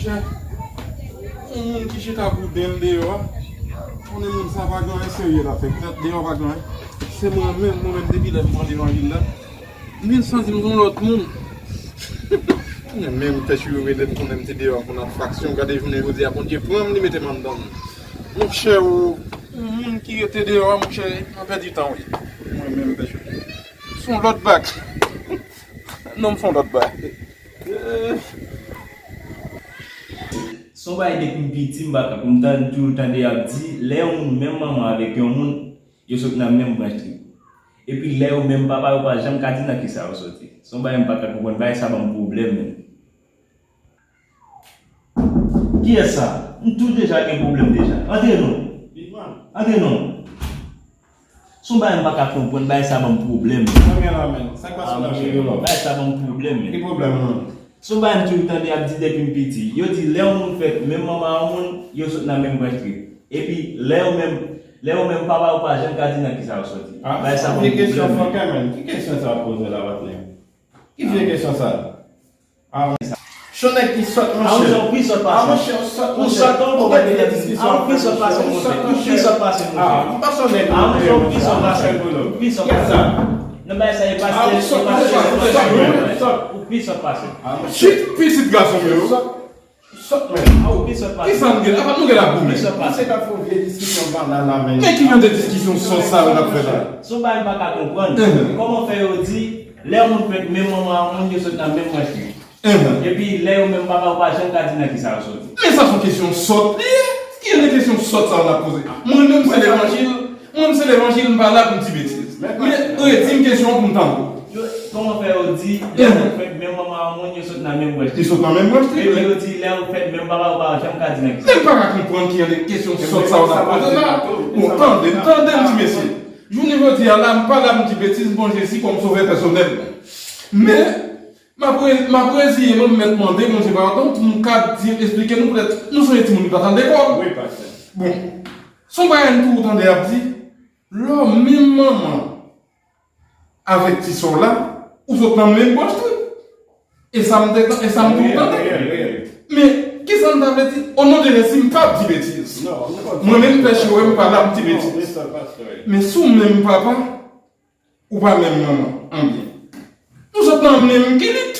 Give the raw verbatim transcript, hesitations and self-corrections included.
Yon moun ki chita bouden l deyò a. Konnen moun sa pa gen anyen serye l ap fè. Petèt deyò pa gen anyen. Se mwen menm, mwen menm depi lè m pran levanjil la. M vin santi m se yon lòt moun. Mwen menm tèt yo rele m konnen m te deyò pou yon enfraksyon. Gade jounen jodi a, Bondye pran m, li mete m anndan l. Monchè, o, yon moun ki rete deyò a, monchè, nan pèdi tan, wi. Mwen menm tèt yo. Se yon lòt bagay. Non, m se yon lòt bagay. Se yon bagay depi m piti m pa ka konprann, m toujou tande y ap di, lè yon moun menm manman avèk yon moun, yo sot nan menm branch trip. Epi lè yo menm papa, yo pa janm ka di nan kisa yo soti. Se yon bagay m pa ka konprann, bagay sa ban m pwoblèm menm. Kiyès sa? M tou deja gen pwoblèm deja. Antre non. Antre non. Se yon bagay m pa ka konprann, bagay sa ban m pwoblèm. Sa gen la menm. Sa k pase la cheri love? Bagay sa ban m pwoblèm menm. Ki pwoblèm non? Se yon bagay m toujou tande y ap di depi m piti. Yo di lè yon moun fèt menm manman a yon moun, yo sot nan menm branch trip. Epi lè yo menm, lè yo menm papa yo pa janm ka di nan kisa yo soti. Bagay sa ban m pwoblèm menm. Ki kesyon sa w ap poze la patnè? Ki vye kesyon sa? Chonèg ki sòt monchè. A monchè, ou pi sòt pase m. Ou sòt, ou pi sòt pase m monchè. Ou pi sòt pase m monchè. A monchè, ou pi sòt pase m. Ou pi sòt pase m. Nan bagay sa e pa sèl, e pa sèl. Ou pi sòt pase m. Chit pitit gason m yo. Sòt menm. A ou pi sòt pase m. Kisa nou gen? Apa nou gen la goumen? Ou pi sòt pase m. Misye ka fè yon vye diskisyon banal la menm. Men ki jan de diskisyon sòt sa yo n ap fè la? Se yon bagay m pa ka konprann. Kòman fè yo di lè yon moun fèt menm manman a yon moun, yo sot nan menm branch li? Epi lè yo menm papa yo pa janm ka di nan kisa yo soti. Men sa se yon kesyon sòt li ye. Ki jan de kesyon sòt sa w ap poze? Mwen menm se levanjil, mwen menm se levanjil, m pa la pou m di betiz. Men redi m kesyon an pou m tande w. Kòman fè yo di lè yo fèt menm manman a yon moun, yo sot nan menm branch li? Yo sot nan menm branch li, wi. Epi yo di lè yo fèt menm papa yo pa janm ka di nan kisa. Men m pa ka konprann ki jan de kesyon sòt sa w ap poze la. Bon, tande m, tande m ti mesye. Jounen jodi a la, m pa la pou m di betiz, m pran Jezi kòm sovè pèsonèl mwen. Men, M ap re- m ap reziye mwen, m mèt mande Bondye padon pou m ka di, esplike nou poutèt nou se yon timoun ki pa t al lekòl. Wi, pastè. Bon, se yon bagay m toujou tande y ap di, lè w menm manman avèk ti sè w la, ou sot nan menm branch trip. E sa m te e sa m toujou tande. Men, kisa m ta vle di? O non de Jezi, m p ap di betiz. Mwen menm pè Chiwè, m pa la pou m di betiz. Men si w menm papa, ou pa menm manman, anbyen. Nou sot nan menm kilib.